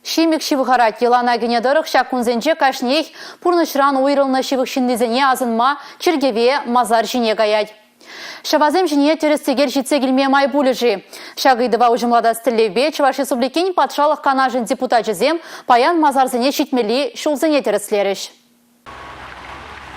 Ҫимӗк ҫывхарать. Йӑлана кӗнӗ тӑрӑх ҫак кунсенче кашниех пурнӑҫран уйрӑлнӑ ҫывӑх ҫыннисене асӑнма чиркӗве, масар ҫине каять. Ҫӑвасем ҫине тӗрӗс-тӗкел ҫитсе килме май пулӗ-ши? Ҫак ыйтӑва уҫӑмлатас тӗллевпе Чӑваш Республикин Патшалӑх Канашӗн депутачӗсем паян масарсене ҫитмелли ҫулсене тӗрӗслерӗҫ.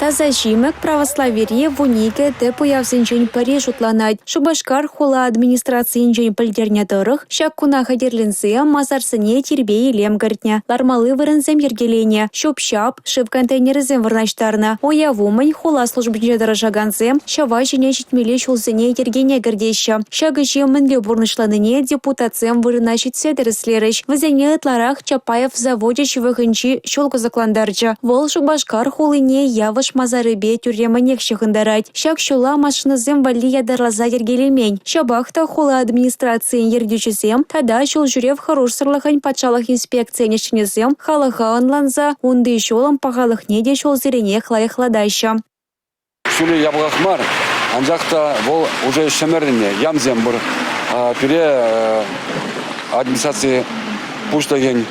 Таса Ҫимӗк православире 12 тӗп уявсенчен пӗри шутланать. Шупашкар хула администрацийӗнчен пӗлтернӗ тӑрӑх, ҫак куна хатӗрленсе масарсене тирпей-илем кӗртнӗ, лармалли вырӑнсем йӗркеленӗ, ҫӳп-ҫап, шыв контейнерӗсем вырнаҫтарнӑ. Уяв умӗн хула службинче тӑрӑшакансем ҫӑва ҫине ҫитмелли ҫулсене йӗркене кӗртеҫҫӗ. Ҫак ӗҫе мӗнле пурнӑҫланине депутатсем вырӑна ҫитсе тӗрӗслерӗҫ. Вӗсене ытларах Чапаев завочӗ ҫывӑхӗнчи ҫул кӑсӑклантарчӗ. Вӑл Шупашкар хулине Явӑш масарӗпе тӳрремӗнех ҫыхӑнтарать. Ҫак ҫула машинӑсем валли ятарласа йӗркелемен. Ҫапах та хула администрацийӗн ертӳҫисем тата ҫул ҫӳрев хӑрушсӑрлӑхӗн патшалӑх инспекцийӗн ӗҫченӗсем халӑха ӑнланса унти ҫулӑм пахалӑхне те ҫулсеренех лайӑхлатаҫҫӗ. Ҫулӗ япӑхах мар, анчах та вӑл уже ҫӗмӗрӗлнӗ, ямсем пур. Пире администраци пуҫлӑхӗн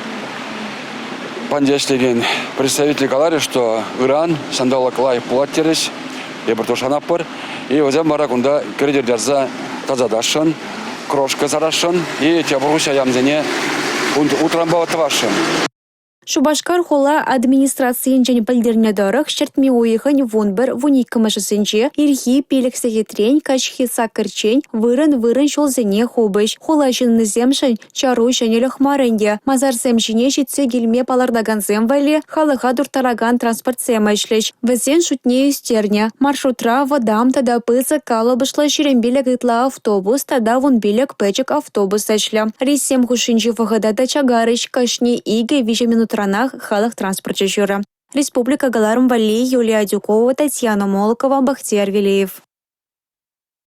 панче ӗҫлекен представитель каларӗ, что ыран ҫанталӑк лайӑх пулать терӗҫ. Эпир те шанатпӑр. И вӗсем вара кунта кӗретер ярса тасатасшӑн, крошка сарасшӑн и тепӗр хуҫа ямсене утранпа тӑвасшӑн. Шупашкар хула администрацийӗнчен пӗлтернӗ тӑрӑх, ҫӗртме уйӑхӗн 11-12-мӗшӗсенче ирхи 5 сехетрен каҫхи 8-ччен вырӑн-вырӑн ҫулсене хупӗҫ. Хула ҫыннисемшӗн чару ҫӗнӗлӗх мар ӗнтӗ. Масарсем ҫине ҫитсе килме палӑртакансем валли халӑха турттаракан транспортсем ӗҫлӗҫ. Вӗсен шутне ӳстернӗ. Маршрутра вӑтам тата пысӑк калӑпӑшлӑ 25 ытла автобус тата 15 пӗчӗк автобус ӗҫлӗ. Рейссем хушшинчи вӑхӑта та чакарӗҫ, кашни 2-3 минутранах халӑх транспорчӗ ҫӳрӗ. Республика кӑларӑм валли Юлия Адюкова, Татьяна Молокова, Бахтияр Велеев.